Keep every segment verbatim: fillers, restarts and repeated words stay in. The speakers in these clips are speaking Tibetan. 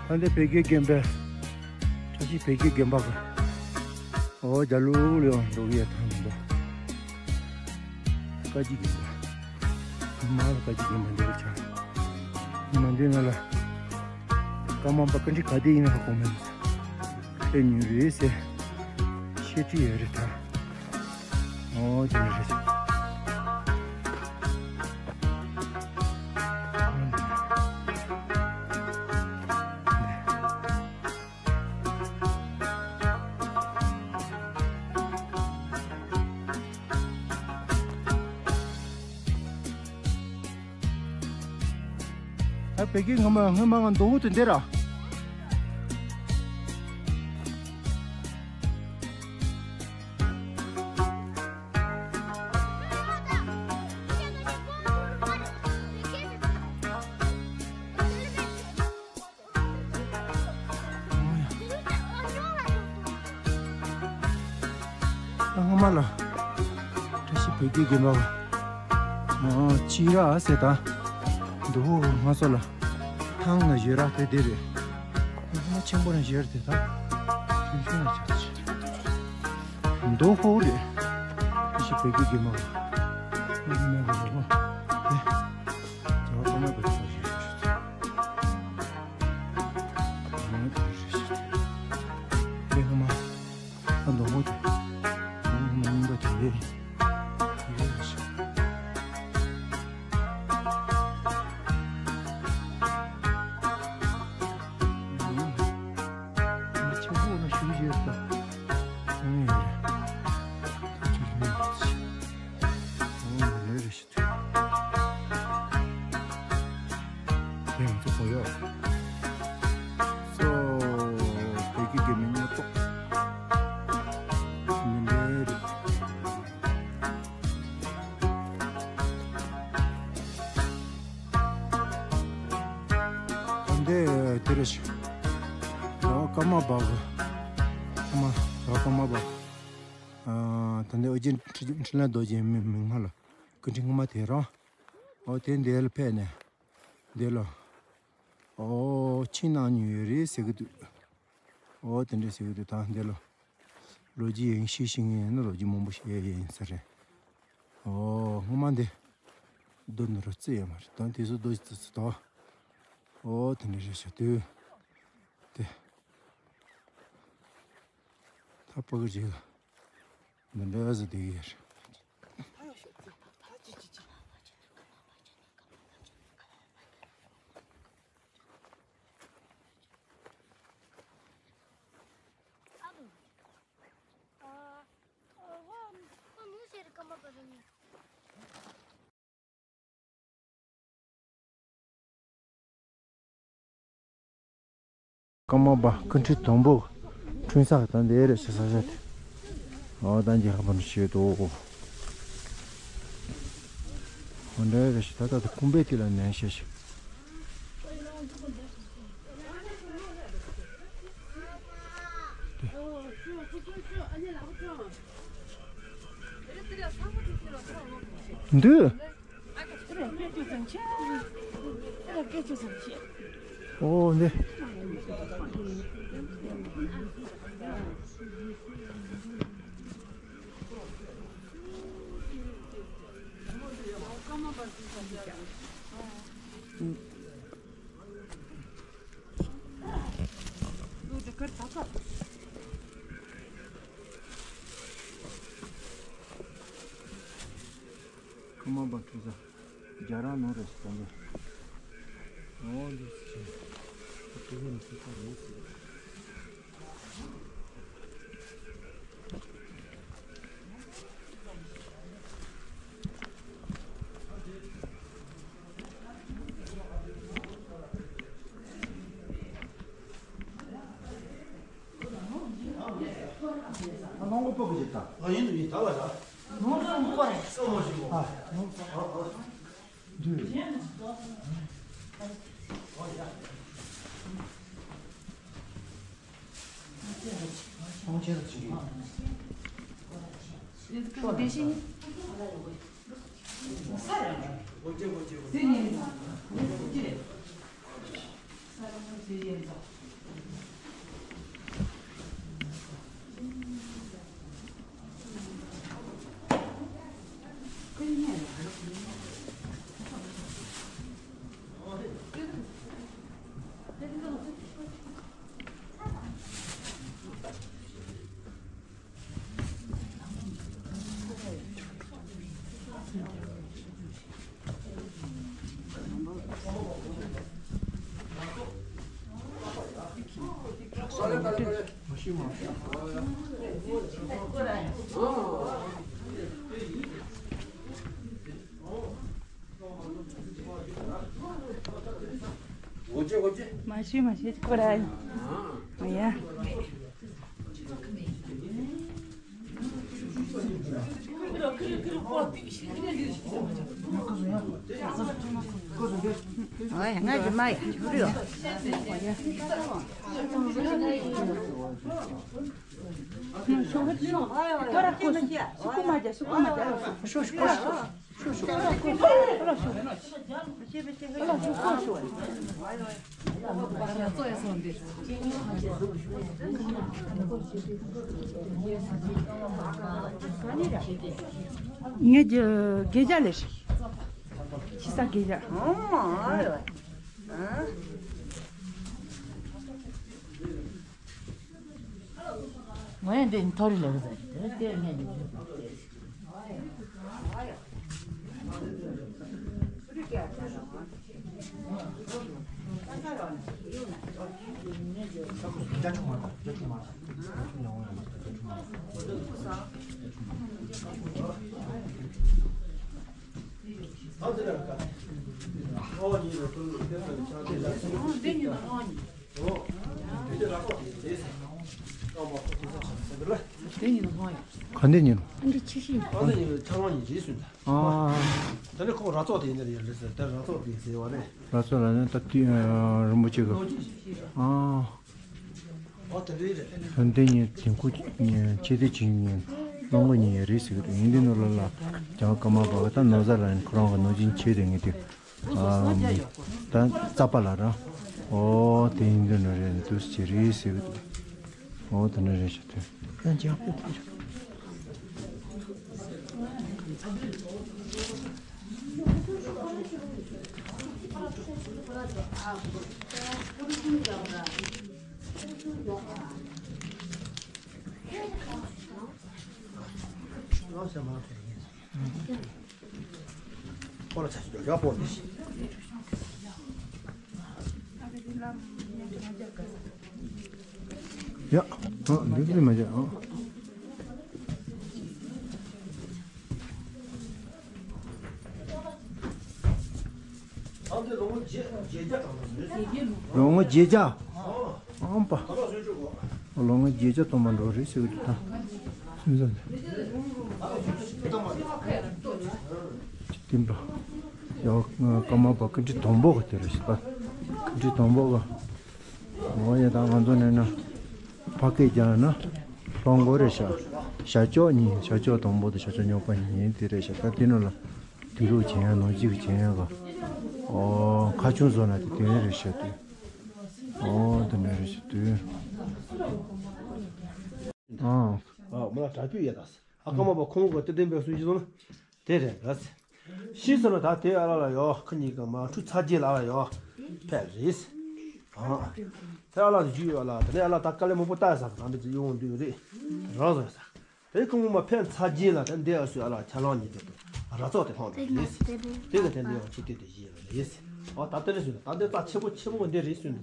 ད་འདི་བོད་ཀྱི་དགོན་པ། བཀྲ་ཤིས་བོད་ཀྱི་དགོན་པ་གི། ཨོ་རྒྱ་ལོ་ལོ་ཡང་འགྲོ་གི་ཡ་ཐང་འདུག་བཀའ་བརྒྱུད་དགོན་པ། མ་ལ་བཀའ་བརྒྱུད་དགོན་པ་འདི་ལ་ཆགས། མ་འདི་ན་ལ། ཀརྨ་པ་བཀའ་ཁྲིད་ག་དེ་ཡིན་ན་ཧ་གོ་མེད། ཕེབས་མྱོང་རེད་ཟེར། བཤད་ཀྱི་ཡོད་རེད་ད། ཨོ་དེ་རེད། ད་བོད་ཀྱི་ངོ་མ་སྔོན་མ་ང་མདོ་དབུས་དུ་འདིར། སྔོན་མ་ལ། བཀྲ་ཤིས་བོད་ཀྱི་དགོན་པ། ཨ་ཅི་ར་ཟེར་ད། མདོ་དབུས་ང་ཚོ་ལ། ཐང་ན་བཞེས་ར་དེ་དེ་རེད། སྔོན་མ་ཆེན་པོ་ན་བཞེས་ར་དེ་ད། ཆུང་ཆུང་ན་བཞེས་ར། མདོ་དབུས་རེད། བཀྲ་ཤིས་བོད་ཀྱི་དགོན་པ། སྔོན་མ་གི་མདོ་དབུས། དེ། རྒྱལ་བ་ཀརྨ་པའི་ཚོགས་ཞིག་ཞུ་ཞུ། ཨ་ནི་དེ་རེ་ཞིག་དེ་ཧ་མ། ཨ་མདོ་དབུས་དེ། ཨ་མདོ་དེ་རེད། དེ་རེ་ཞིག་ཨ་ཆེན་པོ་ན་ཞུ་ཞེས་ད། ཨ་ནི་རེད། ད་ཆུ་ཞུ་ནི་ཞིག་ཨ་ནི་རེ་ཞིག་དེ་ང་ཚོ་གོ་ཡོད། སོ། བོད་ཀྱི་དགེ་མི་ཉག་ཏོག་མི་འདྲ་རེད། ད་འདི་དེ་རེད་ཤག་རྒྱལ་བ་ཀརྨ་པ་གི། ཀརྨ། རྒྱལ་བ་ཀརྨ་པ། ཨ། ད་འདི་ཨོ་རྒྱན་འཕྲིན་ལས་རྡོ་རྗེའི་མིང་ང་ལ། སྐུ་ཕྲེང་སྔོན་མ་དེ་རང་། ཨོ་དེ་འདི་ལ་ཕེབས་ནས། འདི་ལ། ཨོ་ཕྱིན་གནང་མྱོང་ཡོད་རེད་ཟེར་གི་འདུག་ཨོ་དེ་འདྲ་ཟེར་གི་འདུག་ད་འདི་ལ། ལོ་རྒྱུས་ཡིན་ཤེས་ཤེས་ངེས་ཡིན་ན་ལོ་རྒྱུས་མང་པོ་བཤད་ཡིན་ས་རེད། ཨོ་སྔོན་མ་འདི། རྡོ་འདི་རུ་རྩི་ཡོད་མ་རེད། ད་དེ་ཚོ་རྡོ་རྩི་རྩི་དོ། ཨོ་དེ་འདྲ་རེད་ཤག་དུས། དེ། ད་ཕ་གི་རྗེས་ལ། འདི་འདྲ་ཟེར་དེ་ཡོད་རེད། ཀརྨ་པ་སྐུ་ཕྲེང་དང་པོ་འཁྲུངས་ས་དང་འདི་རེད་ཤག་ས་ཆ་དེ། ཨོ་ད་འདི་ཧ་པ་ནི་ཤེས་དོ། ཨོ་འདྲ་རེད་ཤག་ད་ད་དེ་ཁུང་པའི་དེ་ལ་ནན་ཤེས་ཤག་འདུག་ཨོ་འདི། ཀརྨ་པ་འཁྲུངས་ས་རྒྱ་ར་ནང་རེད་ཟེར་དང་། ཨོ་འདི་ཟེར། ཨོ་འདི་ཟེར། མ་ཤི་མ་ཤི་ཁོ་ར་ཡ། ཨ་ཡ་ང་ཅི་མ་ཡ་ཁྱོད་ར། ཁོ་ར་ཁོ་སུ་ཁོ་མ་རྒྱ་སུ་ཁོ་མ་རྒྱ་སུ་ཁོ་སུ་ཁོ་སུ་ཁོ་སུ་ཁོ་སུ། ངས་དགེ་རྒྱ་ལས་ཤི་ས་དགེ་རྒྱ། ང་ཡང་འདི་མཐོ་རིས་ལས་ཀ་ཟེར་དེ་དེ་ངས་ཡིན། ག་འདི་ཉིན། ཨ། ད་ནི་ཁོང་ར་ཙོག་དེ་ཡིན་ནི་རེད་ཟེར། ད་ར་ཙོག་དེ་ཟེར་བ་རེད། ར་ཙོག་ལ་ནི་ད་དུས་རིན་པོ་ཆེ་གི། ཨ། ཨོ་དེ་འདྲ་རེད། ད་འདི་ཉིན་དེ་ཁོ་ཆེ་དེ་ཆེ་ཉིན་སློང་གི་ཉིན་ཡ་རེད་ཟེར་གི་འདུག་ཡིན་དུས་ནོར་ལ་ལ་རྒྱ་ཀརྨ་པ་གི་ད་ནོར་བཟའ་ལ་ནི་ཁོ་རང་གི་ནོར་སྦྱིན་ཆེ་དེ་ངེས་དེ། ད་རྩ་པ་ལ་ར། ཨོ་དེ་ཡིན་དུས་ནོར་རེད་འདུག་ཟེར་རེད་ཟེར་གི་འདུག་ཨོ་དེ་འདྲ་རེད་ཤག་དེ། ཡང་ཅི་ཡང་ཕེབས་ཐུབ་ཤག་ཁོ་ལ་ཆ་ཞིག་ཡོད་ཡག་པོ་ནི། ཡ། ཨ་འདི་འདི་མ་བྱ་ཨ། ལོ་ངོ་བརྒྱད་བརྒྱ། ཨང་པ། ལོ་ངོ་བརྒྱད་བརྒྱ་སྟོང་པ་འགྲོ་རེད་ཟེར་གི་འདུག་ད། སུན་སོང་། ཅི་སྟེང་པ། ཡ། ཀརྨ་པ་ཀུན་ཁྲི་དང་པོ་གི་དེ་རེད་ཤག་ད། ཀུན་ཁྲི་དང་པོ་གི། འོ་ཡ་ད་ང་ཚོ་ནས་ན། ཕ་སྐད་རྒྱག་ན། ལྷོ་མགོ་རེད་ཤག་ཤར་ཕྱོགས་གཉིས་ཤར་ཕྱོགས་དང་པོ་དང་ཤར་ཕྱོགས་རྙོག་པ་གཉིས་དེ་རེད་ཤག་ད་དེ་ནང་ལ། དུས་རབས་བྱེད་ཡ་ནང་གཅིག་བྱེད་ཡ་ག་ཨོ། ཁ་ཆུང་བཟོ་ན་དེ་དེ་རེད་ཤག་དུས། ཨོ་དེ་འདྲ་རེད་ཤག་དུས། ཨ། ཨ་མ་ལ་དྲ་ཕུད་ཡ་ད། ཨ་ཀརྨ་པ་ཁོང་གི་ཏི་ཏན་པའི་སུ་ཞིག་སོང་ན། དེ་རེད་ལ། ཤི་སོང་ན་ད་དེ་ཨ་ལ་ལ་ཡོ་ཁ་གཉིས་ཀ་མ་འཁྲུ་ཚ་རྗེས་ལ་ཨ་ལ་ཡོ། ཕེབས་རེད། ཨ། དེ་ཨ་ལ་ཞུས་ཡོད་ལ་དེ་ནས་ཨ་ལ་ད་དཀའ་ལས་མང་པོ་བཏགས་ས་ག་ད་འདི་ཚོ་ཡོང་འདུག་རེད། རང་བཟོ་ཡ་ས། དེ་ཁོང་མ་ཕན་ཚ་རྗེས་ལ་དེ་འདི་ཨ་སུ་ཨ་ལ་ཆ་ལང་ཉིད་དུ་ར་ཙོག་དེ་ལྷོང་དུ་ལེས། དེ་ག་དེ་འདི་ཡང་ཆེ་དེ་དེ་བཞེས་ལ་ལེས། ཨོ་ད་དེ་རེ་སུ་ད་འདི་རྩ་ཆེ་པོ་ཆེ་པོ་འདི་རེ་སུ་འདི།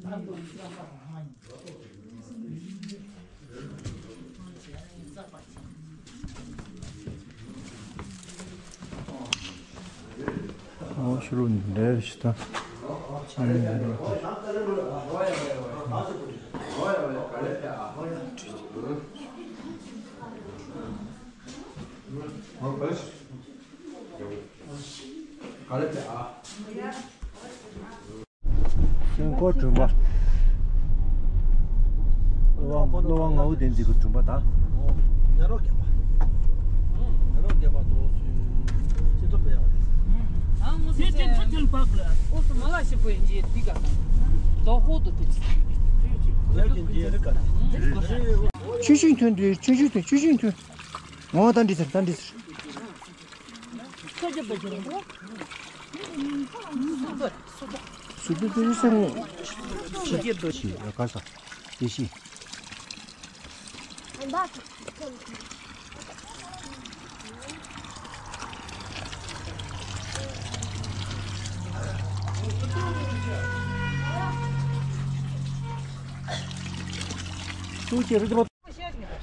ཨོ་ཤུ་རུ་འདི་འདྲ་ཞིག་ད། སེམས་ཁོ་དྲུང་པ། བློ་བ་བློ་བ་ངག་དབང་བསྟན་འཛིན་གྱི་དྲུང་པ་དང་། ཉ་རོགས་རྒན་པ། ཉ་རོགས་རྒན་པ་དང་སུ་སྤྱི་ཚོགས་སྤེལ་བ་རེད། ཨ་ངོ་སེ་ཅན་ཁྲ་ཐལ་པག་ལ་ཨོ་སུ་མ་ལ་ཞིག་པོ་ཡིན་གྱི་འདི་ག་དང་། དོ་ཧོ་དོ་དེ་ཅི། ཡ་གི་འདི་རི་ཀ་དེ། ཆུ་ཤིང་ཐོན་དུས་ཆུ་ཤིང་ཐོན་ཆུ་ཤིང་ཐོན། ངོ་ད་འདི་ཚར་ད་འདི་ཚར། སུ་དུ་དུ་སེམས་ཆི་གེ་དོ་ཆི་ཡ་ག་ས་དེ་ཤི།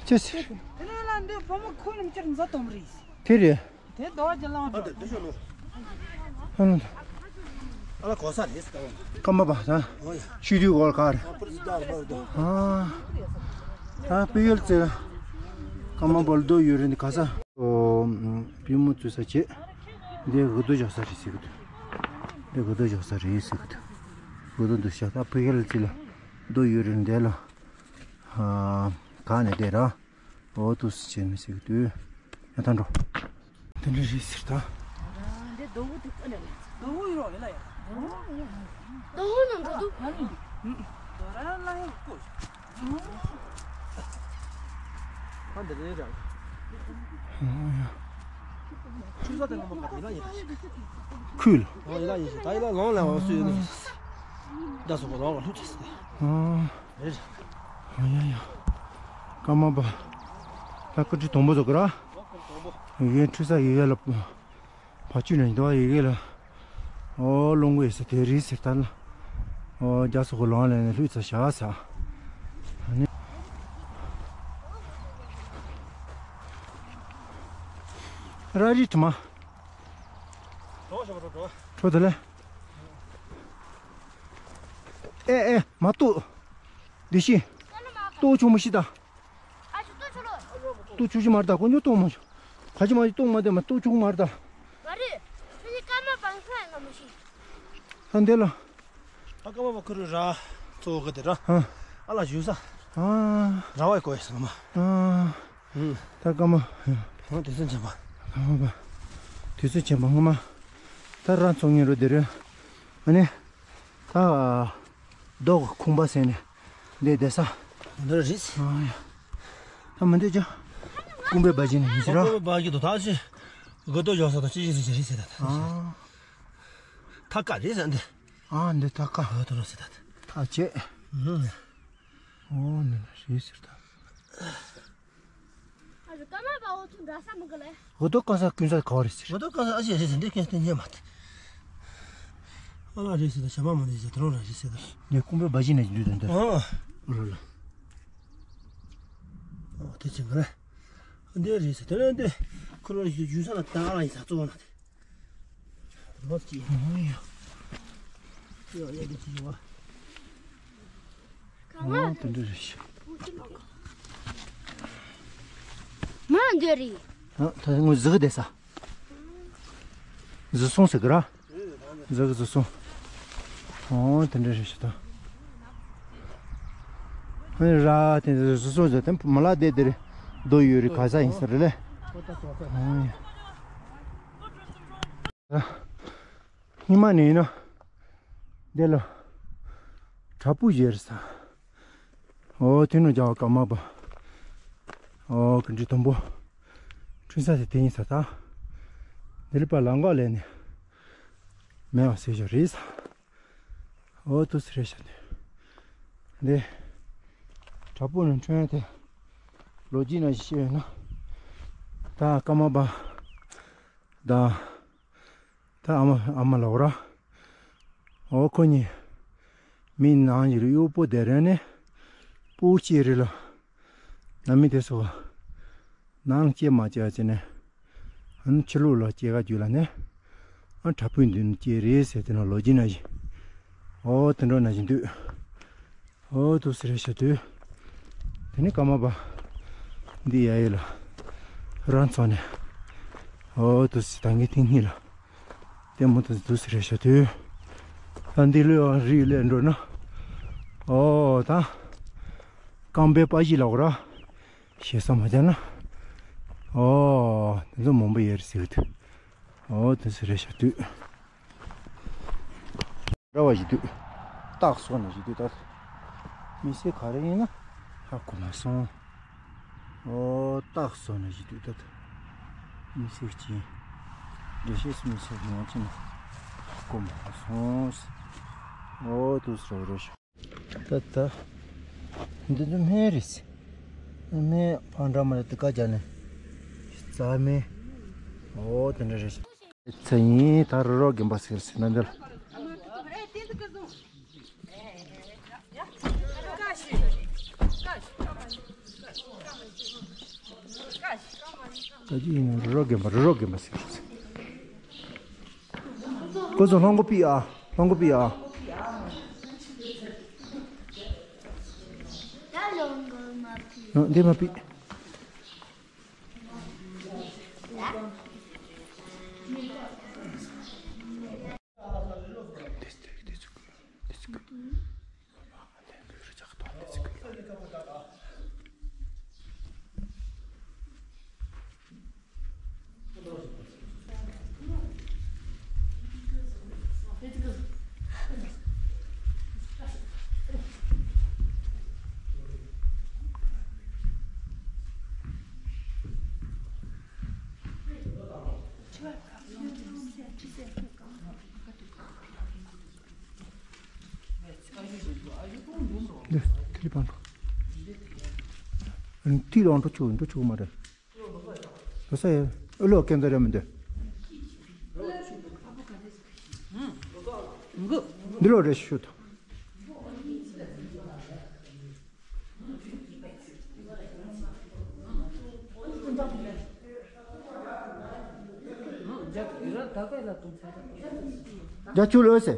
ཅེས། དེ་རེད་ལ་འདི་བུ་མོ་ཁོ་ནམ་ཅིག་མཛའ་དོམ་རེད། དེ་རེད། དེ་རྡོ་རྗེ་གླང་རེད། ཨ་ལ་གོ་ས་རེད་ཟེར། ཀརྨ་པ་ད་ཆུ་དུས་འོག་གར། ཨ་ད་སྤུ་ཡོལ་ཙེ་ཀརྨ་པ་ལ་རྡོ་ཡོད་རེད། འདི་ག་ས། ཨོ་པུས་མོ་བཙུགས་ས་བྱེད། འདི་འུ་དུ་འཇོག་ས་རེད་ཟེར་གི་འདུག་འདི་འུ་དུ་འཇོག་ས་རེད་ཟེར་གི་འདུག་འུ་དུ་འདུག་ཤག་ད་སྤུ་ཡོལ་ཙེ་ལ་རྡོ་ཡོད་རེད། འདི་ལ་ག་ནས་བསྡད་ར། འོ་དུས་སུ་བྱས་ནས་ཟེར་གི་འདུག་ཡ་ད་འགྲོ། དེ་འདྲ་རེད་ཟེར་ད། འདི་རྡོ་བོ་དེ་ཀ་ནས་རེད། རྡོ་བོ་ཡོད་རོགས་ཡོད་ལ་ཡ། རྡོ་བོ་ནང་འགྲོ་འདུག་རྡོ་ར་ལ་ཡང་བཀོད། ཧ་འདི་རེད་ར། ཆུ་ས་དེ་ངོ་མ་ག་དེ་ལ་ཡིན། ཁུལ། ཨོ་ཡིན་ལ་ཡིན་ཞིག་ད་ཡིན་ལ་ལོང་ལ་འོ་སུ་ཡོད་ནི། ད་སོ་གོ་ལོང་ལ་ལྷུ་ཅེས་ཏེ། ཨོ། རེད། ཨ་ཡ་ཡ། ཀརྨ་པ། ད་ཀུ་ཅི་དོང་པོ་ཟོ་གི་ར། ཡིན་ཁྲུ་ས་ཡི་ཡ་ལ། བ་ཅུ་ནས་འདུག་ཡི་གེ་ལ། ཨོ་ལོང་གོ་ཡི་ས་དེ་རི་སེར་ལྟར་ལ། ཨོ་རྒྱ་སོ་གོ་ལོང་ལས་ནས་ལྷུས་ཚ་ཤ་ས། ཨ་ནི། ར་རི་དྲི་མ། གྲོ་ཞོག་གྲོ་གྲོ། གྲོ་དེ་ལས། ཨེ་ཨེ་མ་གཏོགས། འདི་ཤི། གཏོགས་ཆུང་མི་ཤི་ད། ཏུ་ཆུ་ཞི་མར་ད་ཀོ་ཉོ་ཏོ་མ་ཞོ། ཁ་ཅི་མ་ཞི་ཏོ་མ་དེ་མ་ཏུ་ཆུ་མར་ད། མ་རེད། ཁྱོད་ཀྱི་ཀརྨ་པ་ཁ་ཡང་མ་ཤི། ད་འདི་ལ། ཨ་ཀརྨ་པ་ཁུ་རུ་ར། གཙོ་བོ་ག་དེ་ར། ཨ་ལ་ཞུ་ས། ཨ་ར་བའི་ཀོ་ཡི་ས་མ། ཨ་ད་ཀརྨ། ཨ་དུས་ཚོད་ཆེན་པ། ཀརྨ་པ། དུས་ཚོད་ཆེན་པ་ངོ་མ། ད་རང་ཚོ་ངེ་རུ་དེ་རེད། ཨ་ནི། ད། རྡོ་ཁུང་པ་ཟེར་ནས་འདི་བསྡད་ས། འདི་རེད། ཨ་ཡ། ད་མི་འདོད་ཅག་ཀུམ་པའི་བ་ཇི་ནས་ཡིན་ཟེར་ར། ཀུམ་པའི་བ་ཇི་དུ་ད་ཅི། གོ་ཏོ་ཡོད་ས་དང་ཅི་ཅི་ཟེར་རེད་ཟེར་ད། ཨ། ཐ་ཀ་རེད་ཟེར་འདི། ཨ་འདི་ཐ་ཀ་ཨ་དུ་ར་ཟེར་ད། ཐ་ཆད། ཨོ་འདི་རེད་ཟེར་ད། ཨ་རུ་ཀ་མ་པ་འོ་ཚུ་འདྲ་ས་མི་ག་ལེ། འོ་ཏོ་ཀ་ས་ཀུན་ས་ག་བ་རེད་ཟེར། འོ་ཏོ་ཀ་ས་ཨ་ཞེ་རེད་ཟེར་འདི་ཀན་སྟེ་ཉེ་མ་ཏེ། ཨ་ལ་རེད་ཟེར་ད་ཞ་མ་མ་རེད་ཟེར་ད་རོ་ར་རེད་ཟེར་ད། འདི་ཀུམ་པའི་བ་ཇི་ནས་འདུས་ད་འདི། ཨ་ལ་ལ། ཨོ་དེ་ཅི་ག་ལེ། འདི་རེད་ཟེར་དེ་ལ་འདི་ཁུ་རོ་ཞུ་ས་ལ་ད་ཨ་ལ་ཡིན་ས་གཙོ་བོ་ན་ཏེ། ལོ་ཅི། ཨ་ཡ། ཡ་ཡ་འདི་ཅི་ཡོད་བ། ཨོ་དེ་འདྲ་རེད་ཤག་མ་འདི་རེད། ཨ་ད་ངོ་ཟིག་བསྡད་ས། ཟི་སོང་ཟེར་གི་ར། ཟི་གི་ཟི་སོང་། ཨོ་དེ་འདྲ་རེད་ཤག་ད། ཨ་ནི་ར་དེ་ཟི་སོང་ཟེར་དེ་མ་ལ་བསྡད་དེ་རེད། རྡོ་ཡོད་རེད་ག་ས་ཡིན་ཟེར་རེད་ལེ། ཨོ་ཡ། སྔོན་མ་ནས་ཡིན་ན། འདི་ལ། བྲག་ཕུག་ཡོད་རེད་ས། ཨོ་དེ་ནས་རྒྱ་བ་ཀརྨ་པ། ཨོ་ཀུན་འདྲི་དུམ་བུ། འཁྲུངས་ས་དེ་དེ་ཡིན་ས་ད། འདི་ལ་པ་ལ་འགག་ལས་ནས། མེད་པ་ཟེར་ཞོ་རེད་ས། ཨོ་དུ་སི་རེད་ཤག་འདི། འདི། བྲག་ཕུག་ནས་འཁྲུངས་ཡ་དེ། ལོ་རྒྱུས་ནང་བཞིན་བཤད་ཡོད་ན། ད་ཀརྨ་པ། ད། ད་ཨ་མ་ཨ་མ་ལགས་ར། འོ་ཁོ་གཉིས། མི་ནང་གི་གཡོག་པོ་དེ་རེད་ནས། སྤུ་གུ་སྐྱེས་རེད་ལ། ནང་མི་དེ་ཚོ། ནང་ལ་སྐྱེས་མ་སྐྱེས་བྱས་ནས། ཨ་ནི་ཕྱི་ལོགས་ལ་སྐྱེས་ཀ་རྒྱུ་ལ་ནས། ཨ་བྲག་ཕུག་མདུན་སྐྱེས་རེད་ཟེར་དེ་ན་ལོ་རྒྱུས་ན་བཞིན། འོ་དེ་འདྲ་ན་བཞིན་འདུག་འོ་དུ་སི་རེད་ཤག་དུས། དེ་ནི་ཀརྨ་པ། འདི་ཡ་ཡི་ལ། རང་ཚོ་ནས། འོ་དུ་སི་ད་ངའི་ཐིང་སྙིང་ལ། ལྟད་མོ་དུ་དུ་སི་རེད་ཤག་དུས། ད་འདི་ལོས་རིག་ལས་འགྲོ་ན། འོ་ད། རྐང་པའི་པ་གཞི་ལ་འོ་ར། ཞེ་ས་མ་བྱས་ན། འོ་དེ་ཚོ་མང་པོ་ཡོད་རེད་ཟེར་གི་འདུག་འོ་དེ་ཚོ་རེད་ཤག་དུས། འདྲ་བ་ཞིག་འདུག་སྟག་སོགས་ནས་ཞིག་འདུག་ད། མི་སེར་ག་རེ་ཡིན་ན་ཧ་གོ་མ་སོང་། ཨོ་སྟག་སོགས་ནས་ཞིག་འདུག་ད། མི་སེར་གྱིས། འདྲེ་ཤེས་སུ་མི་ཤེས་ཡང་ཅི་ན་ཀོ་མ་སོང་། ཨོ་དུས་རེ་རེ་ཤོ། ད་ད། འདི་ཚོ་སྨན་རེད། སྨན་ཕང་འདྲ་མ་རེད་དེ་ཀ་རྒྱ་ནས། རྩ་སྨན། ཨོ་དེ་འདྲ་རེད། ཚེ་ཡིན་ད་རི་རོ་རྒན་པ་ཟེར་ཟེར་ན་འདི་ལ། ད་ཅི་ཡིན་ན་རི་རོ་རྒན་པ་རི་རོ་རྒན་པ་ཟེར་ཟེར། ཁོ་ཚོ་སློང་གོ་པི་ཨ། སློང་གོ་པི་ཨ། ད་ལོང་གོ་མ་པི། ཨ། འདི་མ་པི། འདི་ཐིག་ལེ་བང་འགྲོ་ཆུ་འགྲོ་ཆུ་མ་རེད། ལོ་ས་ཡ་ཨུ་ལོ་སྐད་འཛར་ར་མི་འདུག་འདི་ལོ་རེ་ཞུ་ཐོ། རྒྱ་ཆུ་ལོས་སེ།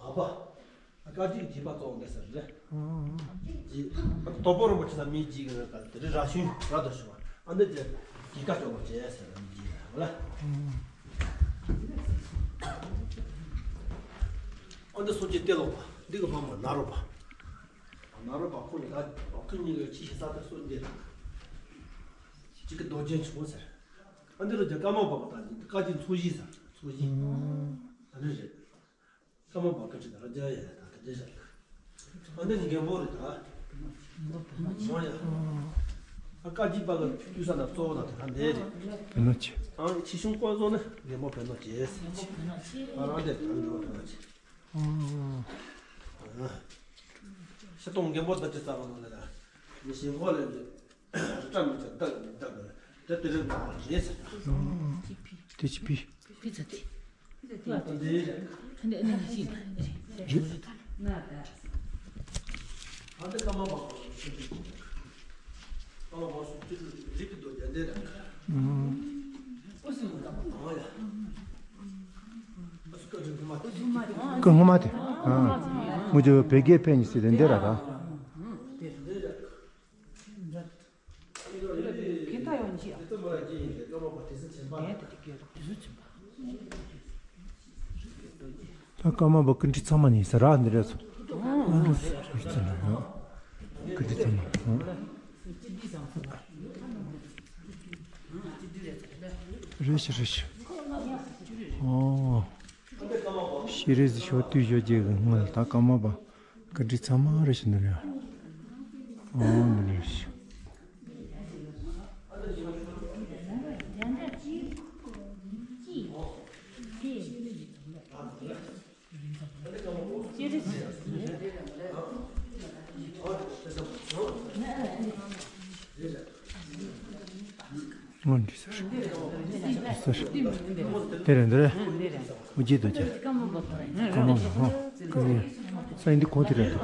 མ་པ། བཀའ་ཁྲིད་བགྱིས་པ་གཙོ་བོ་འདི་ཟེར་རེད། དོལ་པོ་རིན་པོ་ཆེ་དང་མི་བགྱིས་ཀྱི་རེད། དེ་རིང་ར་ཤུན་ར་དོ་ཞུ་བ་ཨ་འདི་དེ་བགྱིས་ཀ་ཅོག་པོ་བྱས་ཟེར་མི་བགྱིས་རེད་ལ། ཨ་འདི་སོ་སྐྱེ་ལྟེ་ལོག་པ་འདི་གི་ཕ་མ་ནཱ་རོ་པ། ནཱ་རོ་པ་ཁོ་ནི་ད་བ་ཁུ་གཉིས་ཀྱི་ཁྱི་ཞེ་ས་དེ་སོ་འདི་རེད། གཅིག་གི་རྡོ་རྗེ་འཆང་ཟེར། ཨ་འདི་རུ་རྒྱ་ཀརྨ་པ་པ་དང་བཀའ་བརྒྱུད་ཚོགས་བཞི་ཟེར་ཚོགས་བཞི། ཨ་ནི་རེད། ཀརྨ་པ་བཀའ་ཁྲིད་དང་རྒྱ་ཡ་དང་དེ་འདྲ་ཞིག་ཨ་འདི་ནི་རྒན་པོ་རེད་ད། མ་ཡ། ཨ་བཀའ་བརྒྱུད་པ་ལ་ཕུལ་ས་ན་གཙོ་བོ་དང་དེ་ག་འདྲ་རེད། བེ་ནོ་ཆེ། ཨ་ཆེ་ཆུང་བསྐོས་བཟོ་ནི་རྒན་པོ་བེ་ནོ་ཆེ། ང་རང་འདི་རྒན་པོ་བེ་ནོ་ཆེ། ཤ་སྟོང་རྒན་པོ་ད་ཅི་ཙམ་ལ་ནི་ཞིང་ཁོག་ལས་འདི་རི་བཀྲ་མི་ཆགས་བདག་གིས་མི་བདག་གི་རེད། དེ་དེ་རིང་ང་རེད་ཟེར། དེ་ཅི་པི། པི་ཙ་དེ། པི་ཙ་དེ། འདི་རེད། ཨ་ནི་ཨ་ནི་ཅི་རེད། ཨ་འདི་ཀརྨ་པ་ཀརྨ་པ་སུ་ཅི་རེད། རིགས་ཀྱི་རྡོ་རྗེ་འདི་རེད། ཨ་ཡ། ཨ་སུ་ཀ་ཅི་སྔོན་མ་དེ། ཀ་སྔོན་མ་དེ། ཨ། ངུ་ཅོ་བེ་གེ་ཕེ་ཉི་སི་དེ་འདི་ར་ར། ད་ཀརྨ་པ་ཀུན་ཁྲིག་ཚང་མ་ནི་ས་ར་འདི་རེད་སོ། ཀུན་ཁྲིག་ཚང་མ། རེད་ཤི་རེད་ཤི། ཨོ། ཤི་རེད་ཟི་ཤོ་དུས་ཞོ་རྒྱས་གི་སྔོན་ད་ཀརྨ་པ་ཀུན་ཁྲིག་ཚང་མ་རེད་ཤི་འདི་རེད། ཨོ་འདི་རེད་ཤི། ཨོ་འདི་ཟེར། འདི་ཟེར། དེ་རེད་འདི་རེད། ཨུ་ཅེ་དོ་ཅེ། ཀ་མ་མ་ཧོ། ཀ་ཡེ། ས་ཡིན་འདི་གོ་དེ་རེད་དོ།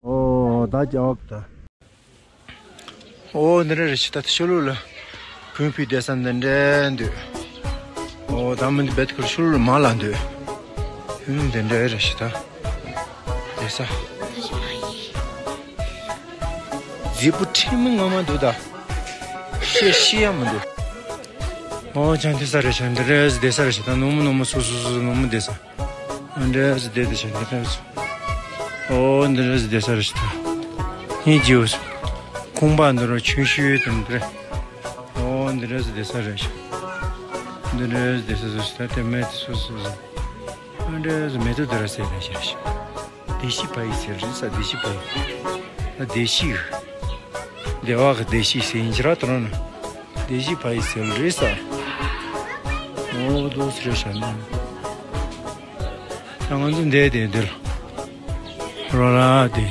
ཨོ་ད་ཅག་ད། ཨོ་འདི་འདྲ་རེད་ཤི་ད། ཤུ་ལུ་ལ་གུང་ཕི་བསྡད་ས་འདི་འདྲ་འདུག་ཨོ་ད་མི་འདི་བེད་ཁུར་ཤུ་ལུ་ལ་མ་ལ་འདུག་ཧུམ་འདི་འདྲ་རེད་ཤི་ད། བསྡད་ས། མཛེས་པོ་ཁྲིམས་ངོ་མ་འདུག་ད། ཤེས་ཤེས་ཡ་མི་འདུག་ཨོ་ཅང་བསྡད་ས་རེད་ཤི། འདི་འདྲ་བསྡད་ས་རེད་ཤི་ད། ནོར་མོ་ནོར་མོ་སུ་སུ་སུ་ནོར་མོ་བསྡད་ས། འདི་འདྲ་ཟེར་བསྡད་དེ་བྱས་འདི་འདྲ་ཟེར། ཨོ་འདི་འདྲ་ཟེར་བསྡད་ས་རེད་ཤི་ད། ཧིན་ཇིའུ་ཁང་པ་འདི་རུ་ཆུང་ཤོས་དེ་འདྲ། ཨོ་འདི་འདྲ་ཟེར་བསྡད་ས་རེད་ཤི། འདི་འདྲ་ཟེར་བསྡད་ས་རེད་ཤི་ད། དེ་མེད་དེ་སོ་སོ་ཟེར། འདི་འདྲ་ཟེར་མེད་དུ་འདི་ར་ཟེར་བསྡད་ཤི་རེད་ཤི། བདེ་སྐྱིད་ཕ་ཡི་ཟེར་རེད་ས། བདེ་སྐྱིད་ཕ་ཡི། ད་བདེ་སྐྱིད། བདེ་བ་གི་བདེ་སྐྱིད་ཟེར་ཡིན་ཅི་ར་དོ་ར་ན། བདེ་སྐྱིད་ཕ་ཡི་ཟེར་རེད་ས། ཨོ་དོ་སི་རེད་ཤ་ན། ད་ང་ཚོ་འདས་དེ་འདིར་རོ་ལ་དེ།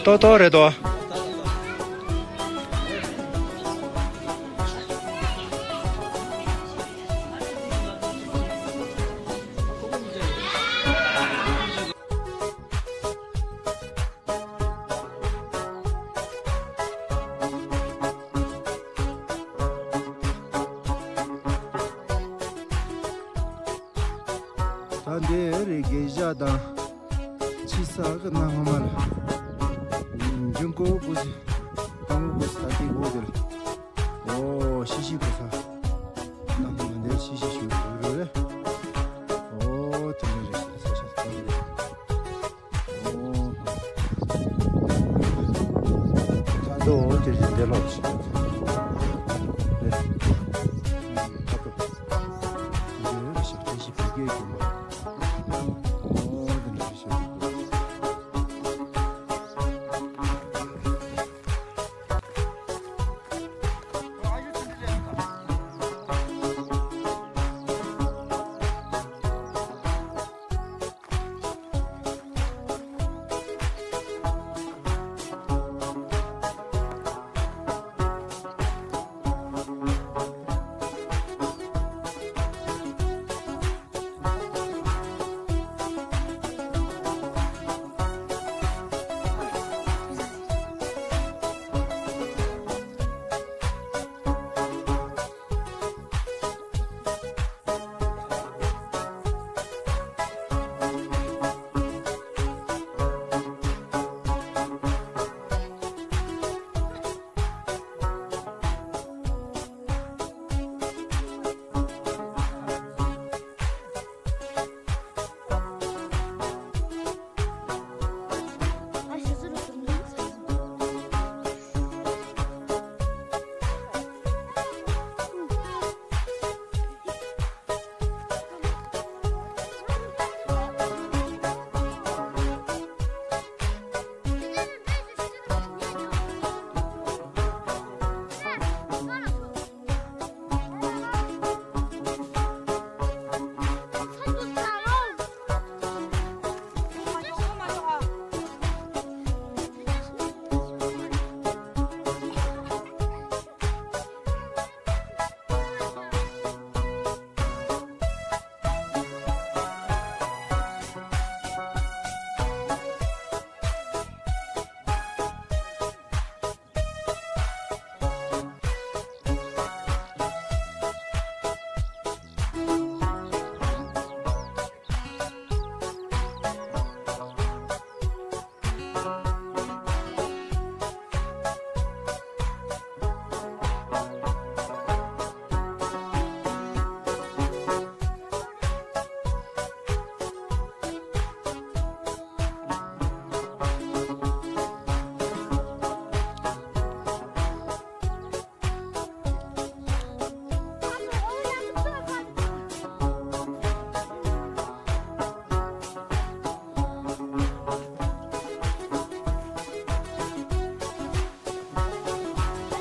ཏོ་ཏོ་རེད་དོ། ད་འདི་རེད་དགེ་བཤགས་དང་ཕྱི་ས་གི་གནའ་སྔ་མ་ལ། འཇུན་ཀོ་གོ་སི། ཏང་གོ་སི་ད་ཏི་གོ་དེ་ལ། ཨོ་ཤི་ཤི་གོ་ས། གནའ་སྔ་མ་འདི་ཤི་ཤི་ཞུ་རེད་རེད། ཨོ་དེ་ནས་རེད་ས་ཤ་ས་རེད།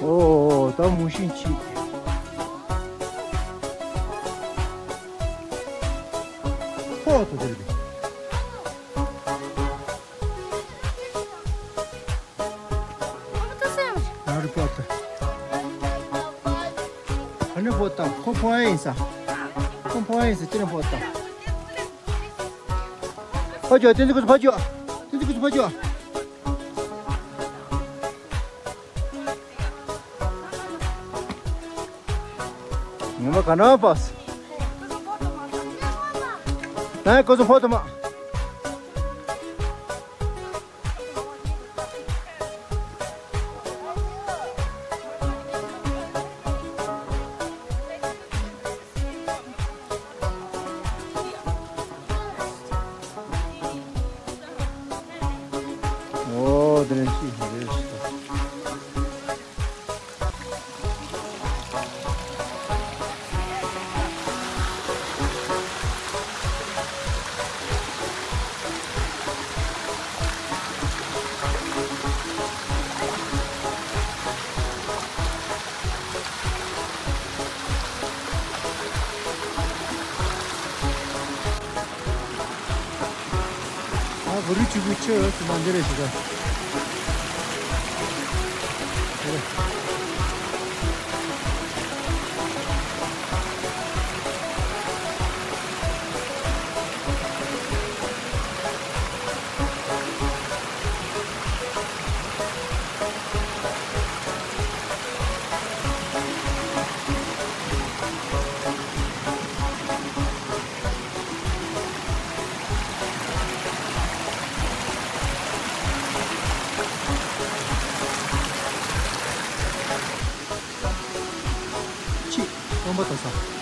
ཨོ། ད་མུ་ཤིན་ཆི། ཕོ་ཏོ་དེ་རེད། ཧ་རི་པོ་ཏར། ཧ་རི་པོ་ཏར། ཁོ་ཕོ་ཨེ་ཡིན་ས། ཁོ་ཕོ་ཨེ་ཡིན་ས། ཅི་རེད་ཕོ་ཏར། ཕ་ཇོ། བསྟན་འཛིན་ཁོ་ཚོ་ཕ་ཇོ། བསྟན་འཛིན་ཁོ་ཚོ་ཕ་ཇོ། ཉི་མ་ག་ན་པས། ནའི་ཁོ་ཚོ་ཕོ་ཏོ་མ། ཨོ་དེ་རིང་ཅི་རེད། ཨ་གུ་རུ་ཆུ་བོའི་ཆུ་སུ་མ་འདི་རེད་ཟེར་ག་ཅི། རྐང་པ་ལྟ་ས།